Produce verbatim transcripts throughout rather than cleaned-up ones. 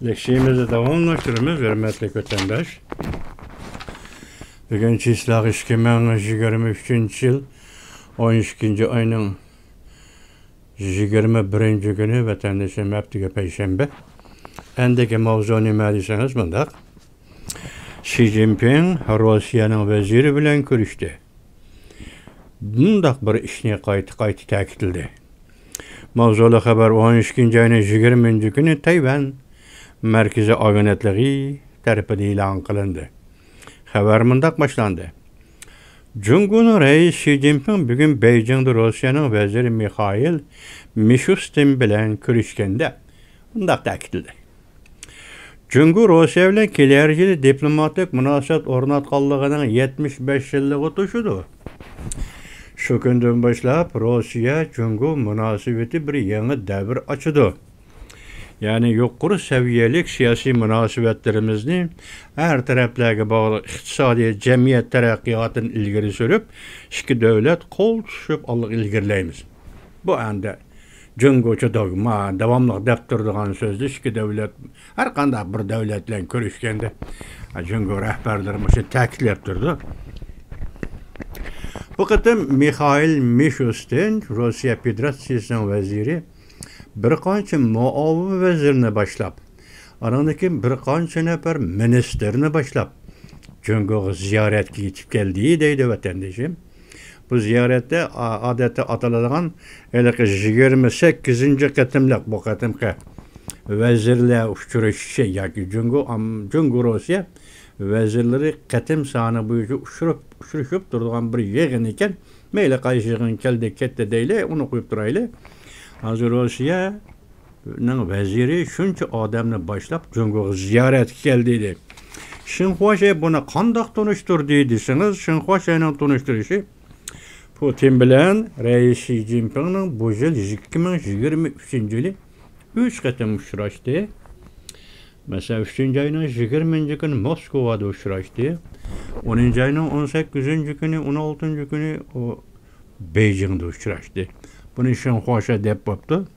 لېكسىيەمىزنى داۋاملاشتۇرىمىز، ھۆرمەتلىك ۋەتەنداش. بۈگۈن چىسلاغ ئىككى مىڭ يىگىرمە ئۈچىنچى يىل، ئون ئىككىنچى ئاينىڭ يىگىرمە بىرىنچى كۈنى، ۋەتەندىشىم، ھەپتىگە پەيشەنبە. ئەندىكى ماۋزۇ نېمە دېسەڭىز مۇنداق. شى جىنپىڭ روسىيەنىڭ ۋەزىرى بىلەن كۆرۈشتى. مۇنداق بىر ئىشنى قايتا-قايتا تەكىتلىدى. ماۋزۇلۇق خەۋەر ئون ئىككىنچى ئاينىڭ يىگىرمىنچى كۈنى تەيۋەن مەركىزىي ئاگېنتلىقى تەرىپىدىن ئېلان قىلىندى. خەۋەر مۇنداق باشلاندى. جۇڭگونىڭ رەئىسى شى جىنپىڭ بۈگۈن بېيجىڭدا روسىيەنىڭ ۋەزىرى مىخائىل مىشۇستىن بىلەن كۆرۈشكەندە مۇنداق تەكىتلىدى. جۇڭگو روسىيە بىلەن كېلەر يىلى دىپلوماتىك مۇناسىۋەت ئورناتقانلىقىنىڭ يەتمىش بەش يىللىقى توشىدۇ. شۇ كۈندىن باشلاپ روسىيە جۇڭگو مۇناسىۋىتى بىر يېڭى دەۋر ئاچىدۇ. يەنى يۇقىرى سەۋىيەلىك سىياسىي مۇناسىۋەتلىرىمىزنى ھەر تەرەپلەرگە باغلىق ئىقتىسادىي جەمئىيەت تەرەققىياتىنى ئىلگىرى سۈرۈپ، ئىككى دەۋلەت قول تۇتۇشۇپ ئالغا ئىلگىرىلەيمىز. بۇ ئەمدى جۇڭگوچە دوگما، داۋاملىق دەپ تۇرىدىغان سۆزدە، ئىككى دەۋلەت، ھەر قانداق بىر دەۋلەت بىلەن كۆرۈشكەندە، جۇڭگو رەھبەرلىرى مۇشۇنى تەكىتلەپ تۇرىدۇ. بۇ قېتىم مىخائىل مىشۇستىن، روسىيە فېدېراتسىيىسىنىڭ ۋەزىرى، بىر قانچە مۇئاۋىن ۋەزىرنى باشلاپ، ئانىڭدىن كېيىن بىر قانچە نەپەر مىنىستىرنى باشلاپ، جۇڭگوغا زىيارەتكە يېتىپ كەلدى، دەيدۇ ۋەتەندىشىم. بۇ زىيارەتتە، ئا-، ئادەتتە ئاتىلىدىغان ھېلىقى يىگىرمە سەككىزىنچى قېتىملىق، بۇ قېتىمقى ۋەزىرلەر ئۇچرىشىشى ياكى جۇڭگو ئام-، جۇڭگو روسىيە ۋەزىرلىرى قېتىم سانى بويىچە ئۇچرىشىپ، ئۇچرىشىپ تۇرىدىغان بىر يىغىن ئىكەن. مەيلى، قايسى يىغىن كەلدى، كەتتى دەيلى، ئۇنى قويۇپ تۇرايلى. ھازىر روسىيەنىڭ ۋەزىرى شۇنچە ئادەمنى باشلاپ جۇڭگوغا زىيارەتكە كەلدى، دېدى. شېڭخۇا شەي بۇنى قانداق تونۇشتۇردى دېسىڭىز، شېڭخۇا شەينىڭ تونۇشتۇرۇشى، پۇتىن بىلەن رەئىس شى جىنپىڭنىڭ بۇ يىل، ئىككى مىڭ يىگىرمە ئۈچىنچى يىلى، ئۈچ قېتىم ئۇچراشتى. مەسىلەن، ئۈچىنچى ئاينىڭ يىگىرمىنچى كۈنى موسكۋادا ئۇچراشتى. ئونىنچى ئاينىڭ ئون سەككىزىنچى كۈنى، ئون ئالتىنچى كۈنى ئۇ بېيجىڭدا ئۇچراشتى. بۇنى شېڭخۇا شەي دەپ بوپتۇ.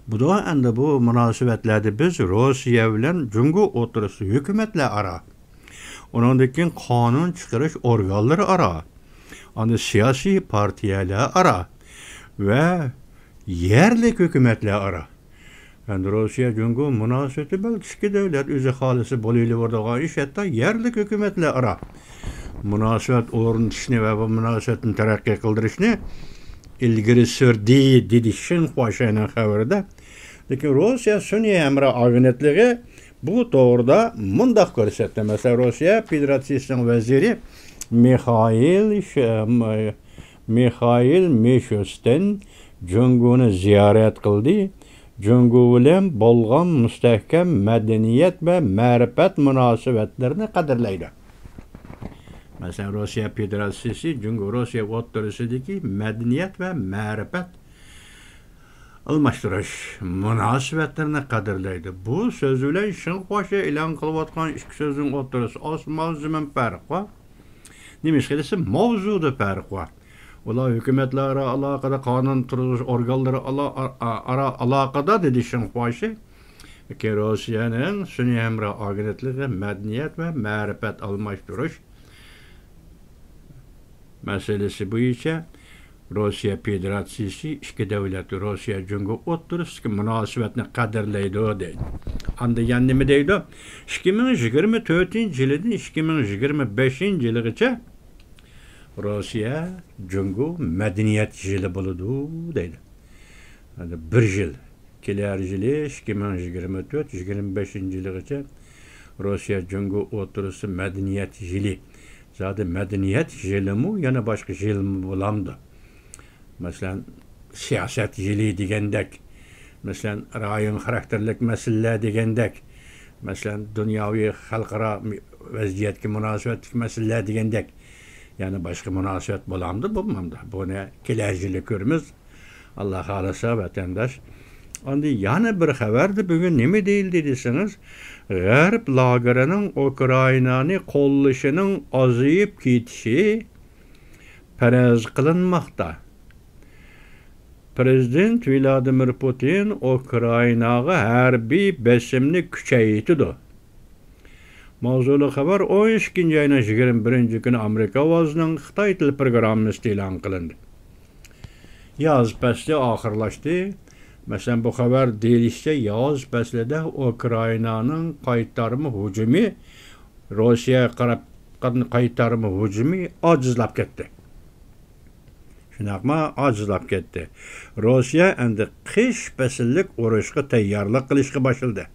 بۇدا ئەمدى بۇ مۇناسىۋەتلەردە بىز روسىيە بىلەن جۇڭگو ئوتتۇرىسىدا ھۆكۈمەتلەر ئارا، ئۇنىڭدىن كېيىن قانۇن چىقىرىش ئورگانلىرى ئارا، ئاندىن سىياسىي پارتىيەلەر ئارا ۋە يەرلىك ھۆكۈمەتلەر ئارا. ئەمدى روسىيە جۇڭگو مۇناسىۋىتى بەلكى ئىككى دۆلەت ئۆزى خالىسا بولۇۋېرىدىغان ئىش، ھەتتا يەرلىك ھۆكۈمەتلەر ئارا مۇناسىۋەت ئورنىتىشنى ۋە بۇ مۇناسىۋەتنى تەرەققىي قىلدۇرۇشنى ئىلگىرى سۈردى، دېدى شېنخۇا شەينىڭ خەۋىرىدە. لېكىن روسىيە سۈنئىي ھەمراھ ئاگېنتلىقى بۇ توغرىدا مۇنداق كۆرسەتتى. مەسىلەن، روسىيە فېدېراتسىيىسىنىڭ ۋەزىرى مىخائىل ش-، مىخائىل مىشۇستىن جۇڭگونى زىيارەت قىلدى. جۇڭگو بىلەن بولغان مۇستەھكەم مەدەنىيەت ۋە مەرىپەت مۇناسىۋەتلىرىنى قەدىرلەيدۇ. مەسىلەن، روسىيە فېدېراتسىيىسى جۇڭگو روسىيە ئوتتۇرىسىدىكى مەدەنىيەت ۋە مەرىپەت ئالماشتۇرۇش مۇناسىۋەتلىرىنى قەدىرلەيدۇ. بۇ سۆز بىلەن شېنخۇا شەي ئېلان قىلىۋاتقان ئىككى سۆزنىڭ ئوتتۇرىسىدا ئاسمان زېمىن پەرق بار. نېمىشقا دېسە، ماۋزۇدا پەرق بار. ئۇلار ھۆكۈمەتلەر ئارا ئالاقىدە، قانۇن تۇرغۇزۇش ئورگانلىرى ئالا-، ئا-، ئا-، ئارا ئالاقىدە، دېدى شېنخۇا شەي. لېكىن روسىيەنىڭ سۈنئىي ھەمراھ ئاگېنتلىقى مەدەنىيەت ۋە مەرىپەت ئالماشتۇرۇش مەسىلىسى بويىچە روسىيە فېدېراتسىيىسى ئىككى دۆلەت، روسىيە جۇڭگو ئوتتۇرىسىدىكى مۇناسىۋەتنى قەدىرلەيدۇ، دەيدۇ. ئاندىن يەنە نېمە دەيدۇ؟ ئىككى مىڭ يىگىرمە تۆتىنچى يىلىدىن ئىككى مىڭ يىگىرمە بەشىنچى يىلىغىچە روسىيە جۇڭگو مەدەنىيەت يىلى بولىدۇ، دەيدۇ. يەنى بىر يىل، كېلەر يىلى ئىككى مىڭ يىگىرمە تۆت، يىگىرمە بەشىنچى يىلىغىچە روسىيە جۇڭگو ئوتتۇرىسى مەدەنىيەت يىلى. زادى مەدەنىيەت يىلىمۇ يەنە باشقا يىلمۇ بولامدۇ؟ مەسىلەن، سىياسەت يىلى دېگەندەك، مەسىلەن، رايون خاراكتېرلىك مەسىلىلەر دېگەندەك، مەسىلەن، دۇنياۋى خەلقئارا ۋەزىيەتكە مۇناسىۋەتلىك مەسىلىلەر دېگەندەك، يەنە باشقا مۇناسىۋەت بولامدۇ، بولمامدۇ؟ بۇنى كېلەر يىلى كۆرىمىز. ئاللا خالىسا، ۋەتەنداش. ئاندىن يەنە بىر خەۋەردە بۈگۈن نېمە دېيىلدى دېسىڭىز، غەرب لاگېرىنىڭ ئۇكرائىنانى قوللىشىنىڭ ئازىيىپ كېتىشى پەرەز قىلىنماقتا. پرېزىدېنت ۋلادىمىر پۇتىن ئۇكرائىناغا ھەربىي بېسىمنى كۈچەيتىدۇ. ماۋزۇلۇق خەۋەر ئون ئىككىنچى ئاينىڭ يىگىرمە بىرىنچى كۈنى ئامېرىكا ئاۋازىنىڭ خىتاي تىل پروگراممىسىدا ئېلان قىلىندى. ياز پەسلى ئاخىرلاشتى. مەسىلەن، بۇ خەۋەر دېيىلىشىچە، ياز پەسلىدە ئۇكرائىنانىڭ قايتارما ھۇجۇمى، روسىيەگە قاراپ قايتارما ھۇجۇمى ئاجىزلاپ كەتتى. شۇنداقمۇ؟ ئاجىزلاپ كەتتى. روسىيە ئەمدى قىش پەسىللىك ئۇرۇشقا تەييارلىق قىلىشقا باشلىدى.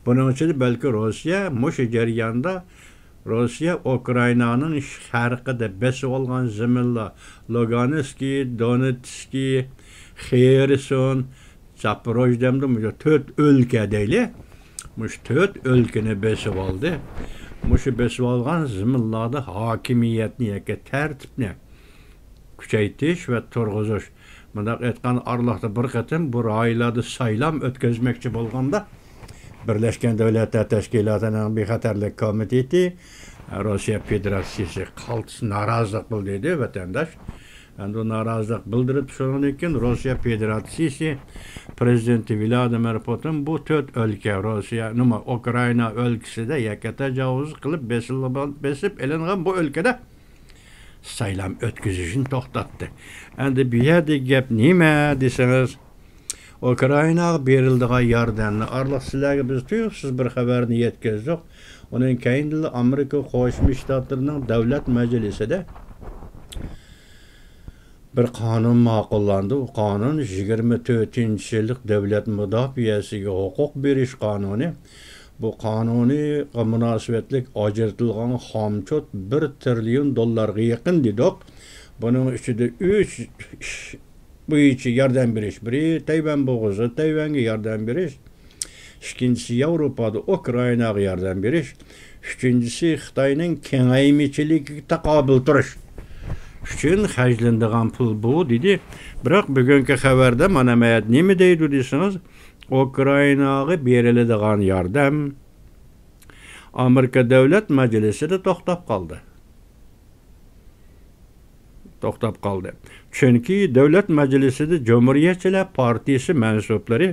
بۇنىڭ ئىچىدە بەلكى روسىيە مۇشۇ جەرياندا، روسىيە ئۇكرائىنانىڭ شەرقىدە بېسىۋالغان زېمىنلار، لۇگانسكى، دونېتسكى، خېرسون، زاپروژيە دەمدۇ، مۇشۇ تۆت ئۆلكە دەيلى. مۇشۇ تۆت ئۆلكىنى بېسىۋالدى. مۇشۇ بېسىۋالغان زېمىنلاردا ھاكىمىيەتنى ياكى تەرتىپنى كۈچەيتىش ۋە تۇرغۇزۇش. مۇنداق ئېيتقان ئارىلىقتا بىر قېتىم بۇ رايونلاردا سايلام ئۆتكۈزمەكچى بولغاندا، بىرلەشكەن دۆلەتلەر تەشكىلاتىنىڭ بىخەتەرلىك كومىتېتى روسىيە فېدېراتسىيىسى قالتىس نارازىلىق بىلدۈردى، ۋەتەنداش. ئەمدى نارازىلىق بىلدۈرۈپ، شۇنىڭدىن كېيىن روسىيە فېدېراتسىيىسى پرېزىدېنتى ۋلادىمىر پۇتىن بۇ تۆت ئۆلكە، روسىيە، نېمە، ئۇكرائىنا ئۆلكىسىدە يەككە تاجاۋۇز قىلىپ بېسىلغان، بېسىپ ئېلىنغان بۇ ئۆلكىدە سايلام ئۆتكۈزۈشنى توختاتتى. ئەمدى بۇ يەردىكى گەپ نېمە دېسىڭىز، ئۇكرائىناغا بېرىلىدىغان ياردەمنى ئارىلىق سىلەرگە بىز تۇيۇقسىز بىر خەۋەرنى يەتكۈزدۇق. ئۇنىڭ كەينىدىنلا ئامېرىكا قوشما شتاتلىرىنىڭ دۆلەت مەجلىسىدە بىر قانۇن ماقۇللاندى. ئۇ قانۇن يىگىرمە تۆتىنچى يىللىق دۆلەت مۇداپىئەسىگە ھوقۇق بېرىش قانۇنى. بۇ قانۇنىغا مۇناسىۋەتلىك ئاجرىتىلغان خامچوت بىر تىرىليون دوللارغا يېقىن دېدۇق. بۇنىڭ ئىچىدە ئۈچ ئىش بويىچە ياردەم بېرىش. بىرى تەيۋەن بوغۇزى، تەيۋەنگە ياردەم بېرىش. ئىككىنچىسى ياۋروپادا ئۇكرائىناغا ياردەم بېرىش. ئۈچىنچىسى خىتاينىڭ كېڭەيمىچىلىكىگە تاقابىل تۇرۇش ئۈچۈن خەجلىنىدىغان پۇل بۇ، دېدى. بىراق بۈگۈنكى خەۋەردە مانا مەيەت نېمە دەيدۇ دېسىڭىز، ئۇكرائىناغا بېرىلىدىغان ياردەم ئامېرىكا دۆلەت مەجلىسىدە توختاپ قالدى. توختاپ قالدى. چۈنكى دۆلەت مەجلىسىدە جۇمھۇرىيەتچىلەر پارتىيىسى مەنسۇپلىرى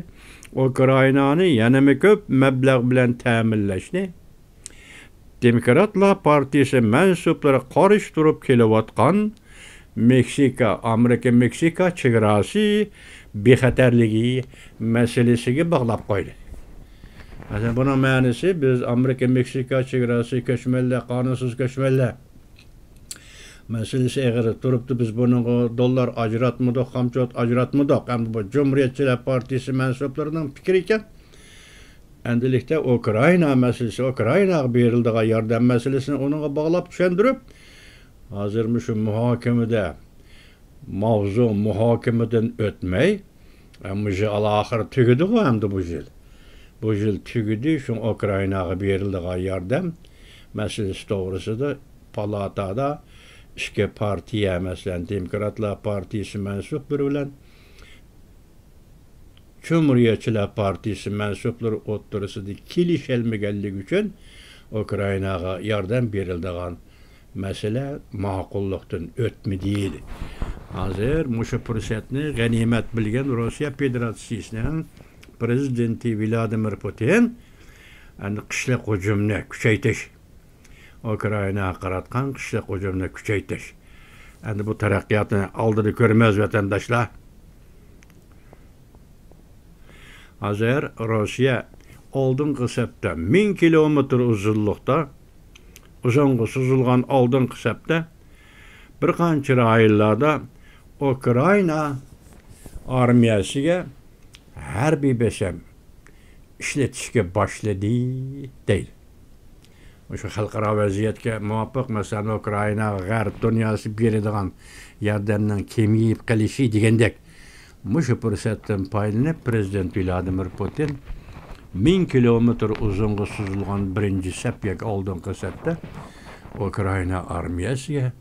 ئۇكرائىنانى يەنىمۇ كۆپ مەبلەغ بىلەن تەمىنلەشنى، دېموكراتلار پارتىيىسى مەنسۇپلىرى قارشى تۇرۇپ كېلىۋاتقان مېكسىكا، ئامېرىكا مېكسىكا چېگراسى بىخەتەرلىكى مەسىلىسىگە باغلاپ قويدى. مەسىلەن، بۇنىڭ مەنىسى، بىز ئامېرىكا مېكسىكا چېگراسى كۆچمەنلەر، قانۇنسىز كۆچمەنلەر مەسىلىسى ئېغىر تۇرۇپتۇ. بىز بۇنىڭغا دوللار ئاجراتمىدۇق، خامچوت ئاجراتمىدۇق. ئەمدى بۇ جۇمھۇرىيەتچىلەر پارتىيىسى مەنسۇپلىرىنىڭ پىكرى ئىكەن. ئەمدىلىكتە ئۇكرائىنا مەسىلىسى، ئۇكرائىناغا بېرىلىدىغان ياردەم مەسىلىسىنى ئۇنىڭغا باغلاپ چۈشەندۈرۈپ، ھازىر مۇشۇ مۇھاكىمىدە ماۋزۇ مۇھاكىمىدىن ئۆتمەي، ئە، مۇشۇ ئالاخىر تۈگىدىغۇ ئەمدى بۇ يىل. بۇ يىل تۈگىدى، شۇڭا ئۇكرائىناغا بېرىلىدىغان ياردەم مەسىلىسى توغرىسىدا پالاتادا ئىككى پارتىيە، مەسىلەن، دېموكراتلار پارتىيىسى مەنسۇپلىرى بىلەن جۇمھۇرىيەتچىلەر پارتىيىسى مەنسۇپلىرى ئوتتۇرىسىدا كېلىشەلمىگەنلىكى ئۈچۈن ئۇكرائىناغا ياردەم بېرىلىدىغان مەسىلە ماقۇللۇقتىن ئۆتمىدى. ھازىر مۇشۇ پۇرسەتنى غەنىيمەت بىلگەن روسىيە فېدېراتسىيىسىنىڭ پرېزىدېنتى ۋلادىمىر پۇتىن ئەمدى قىشلىق ھۇجۇمنى كۈچەيتىش، ئۇكرائىناغا قاراتقان قىشلىق ھۇجۇمنى كۈچەيتىش. ئەمدى بۇ تەرەققىياتنى ئالدىدا كۆرىمىز، ۋەتەنداشلار. ھازىر روسىيە ئالدىنقى سەپتە، مىڭ كىلومېتىر ئۇزۇنلۇقتا، ئۇزۇنغا سوزۇلغان ئالدىنقى سەپتە بىر قانچە رايونلاردا ئۇكرائىنا ئارمىيەسىگە ھەربىي بېسىم ئىشلىتىشكە باشلىدى، دەيدۇ. مۇشۇ خەلقئارا ۋەزىيەتكە مۇۋاپىق، مەسىلەن، ئۇكرائىناغا غەرب دۇنياسى بېرىدىغان ياردەمنىڭ كېمىيىپ قېلىشى دېگەندەك، مۇشۇ پۇرسەتتىن پايدىلىنىپ، پرېزىدېنت ۋلادىمىر پۇتىن مىڭ كىلومېتىر ئۇزۇنغا سوزۇلغان بىرىنچى سەپ ياكى ئالدىنقى سەپتە ئۇكرائىنا ئارمىيەسىگە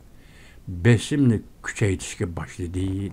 بېسىمنى كۈچەيتىشكە باشلىدى.